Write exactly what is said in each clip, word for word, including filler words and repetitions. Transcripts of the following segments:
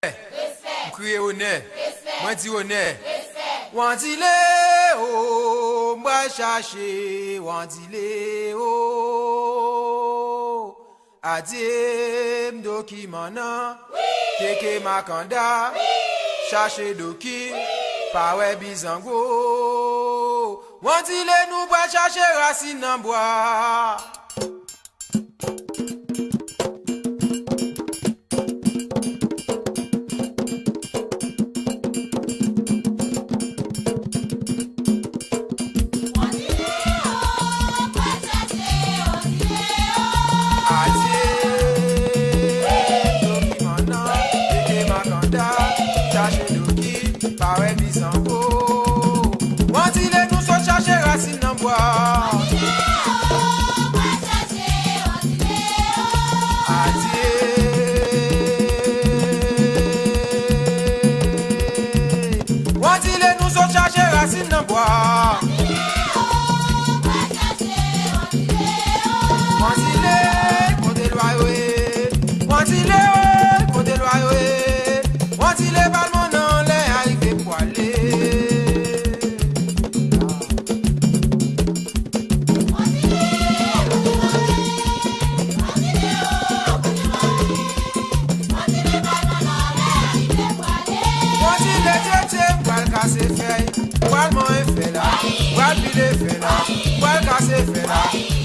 M kriye onè. Mwen di onè. Wandile o, m pral chache Wandile o. Adye m dokiman nan. Keke makanda. Chache doki. Pa wè bizango. Wandile nou pral chache rasin nan bwa. Adye, dokiman nan, keke makanda, chache doki, pa wè bizango. Wandile nou sot chache rasin nan bwa. Adye. Wandile nou sot chache rasin nan bwa. Wandile, kote lwa yo ye? Wandile, kote lwa yo ye? Wandile palman nan lè a rive pou ale. Wandile tete, m pral kase fèy, m pral manyen fè la, m pral pile fè la, m pral kase fè la.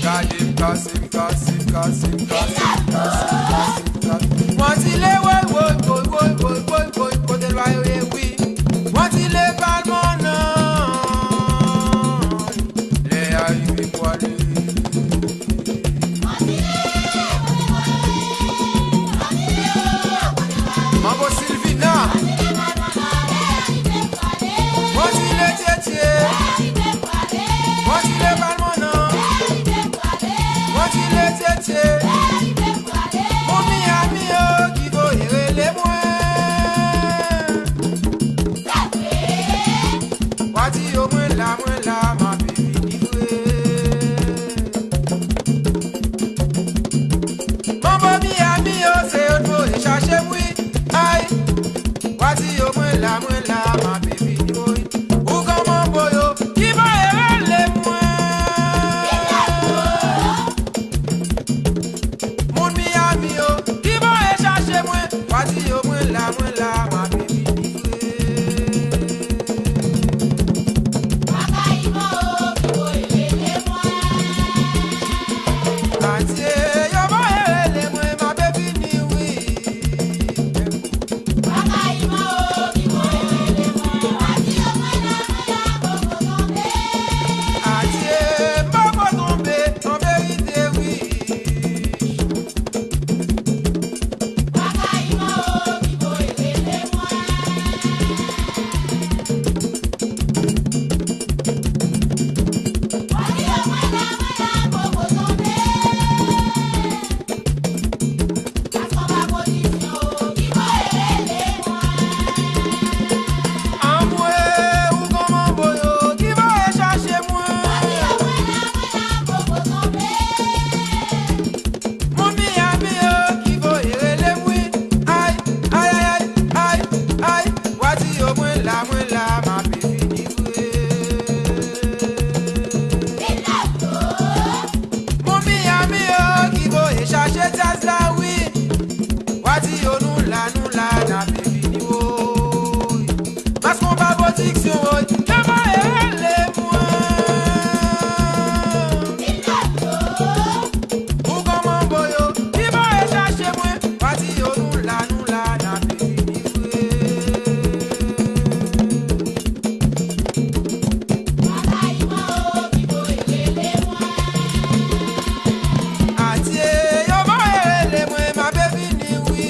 Gade m kase, m kase, m kase, m kase, m kase, m kase, m kase. Wandile woy, woy, kote lwa yo ye wi. Wandile palman nan. Lè a rive pou ale. Manbo Silvina. Wandile tete. Wandile palman nan. Wandile tete. Moun Miami yo ki voye rele mwen. Wa di yo mwen la, mwen la, m ape vini vre. Manbo Miami yo, se yo t voye chache m wi. Ay, wa di yo mwen la, mwen la, m ape vini wi. Ougan manbo yo, ki voye rele mwen. Moun Miami yo, ki voye chache mwen. Wa di yo mwen la, mwen la, m ape vini vre. Adye, yo voye rele mwen, m ape vini wi. Adye, m poko tonbe, an verite wi. Anmwe, ougan manbo yo, ki voye chache mwen. Moun Miami yo, ki voye rele m wi. Ay, ay, ay, ay, ay, ay. Wa di yo mwen la, mwen la, m ape vini vre. Moun Miami yo ki voye chache djaz la wi. Wa di yo nou la, nou la, n ape vini woy. Mas Konba Pwodiksyon woy, yo voye rele mwen. Ougan manbo yo ki voye chache mwen. Wa di yo nou la, nou la, n ape vini vre. Adye, yo voye rele mwen, m ape vini wi.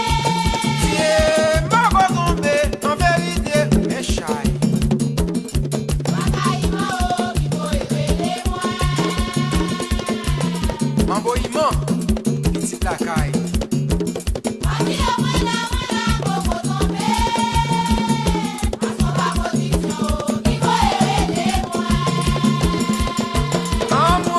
Adye, m poko tonbe, an verite, men chay. Manbo Iman, pitit lakay. Anmwe,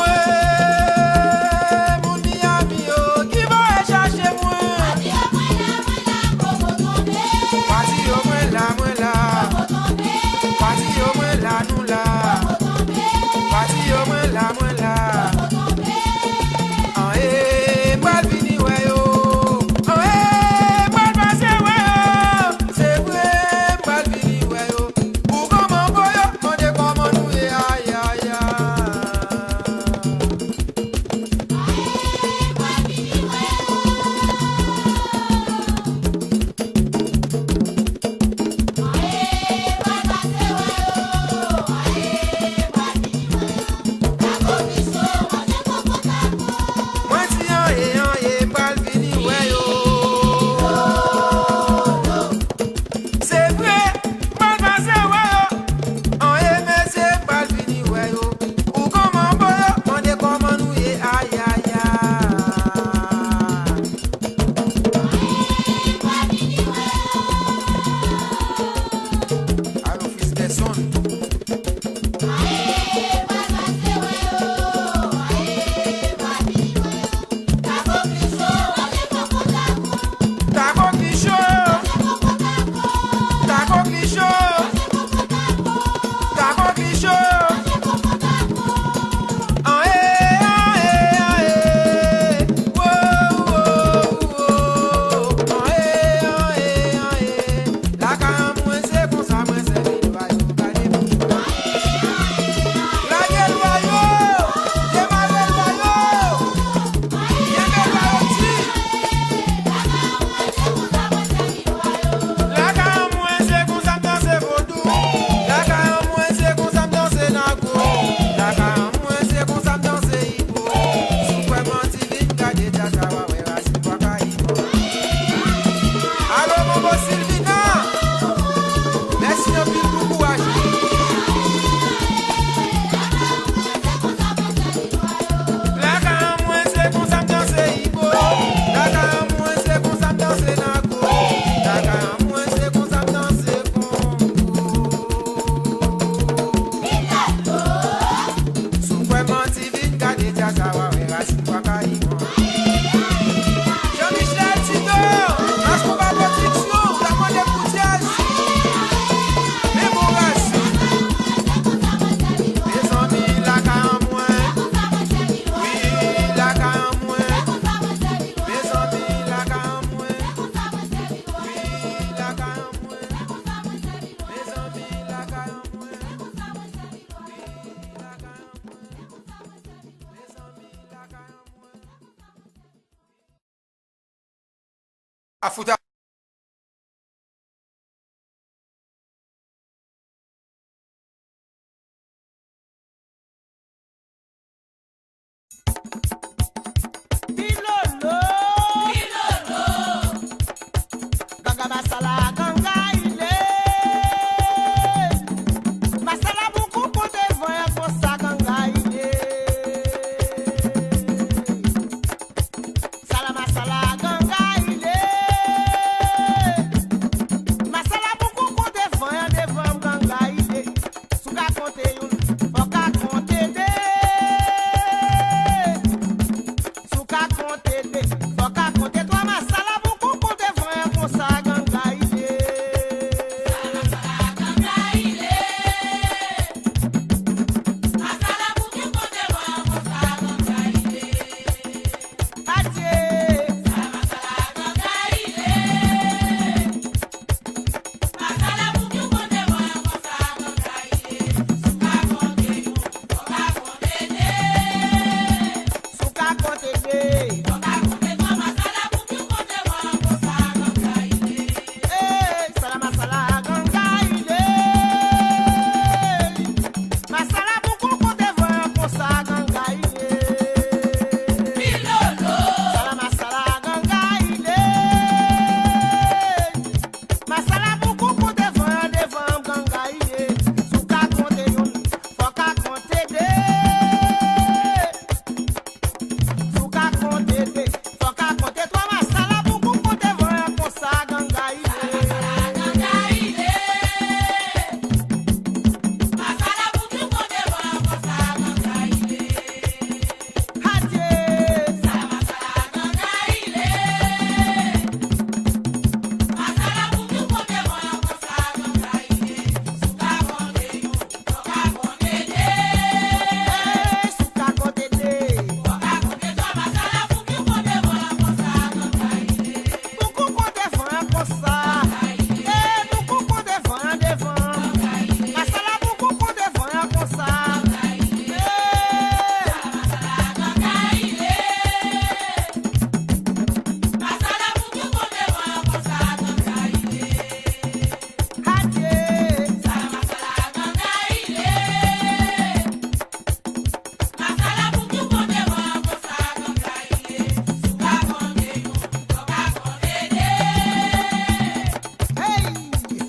Afouta.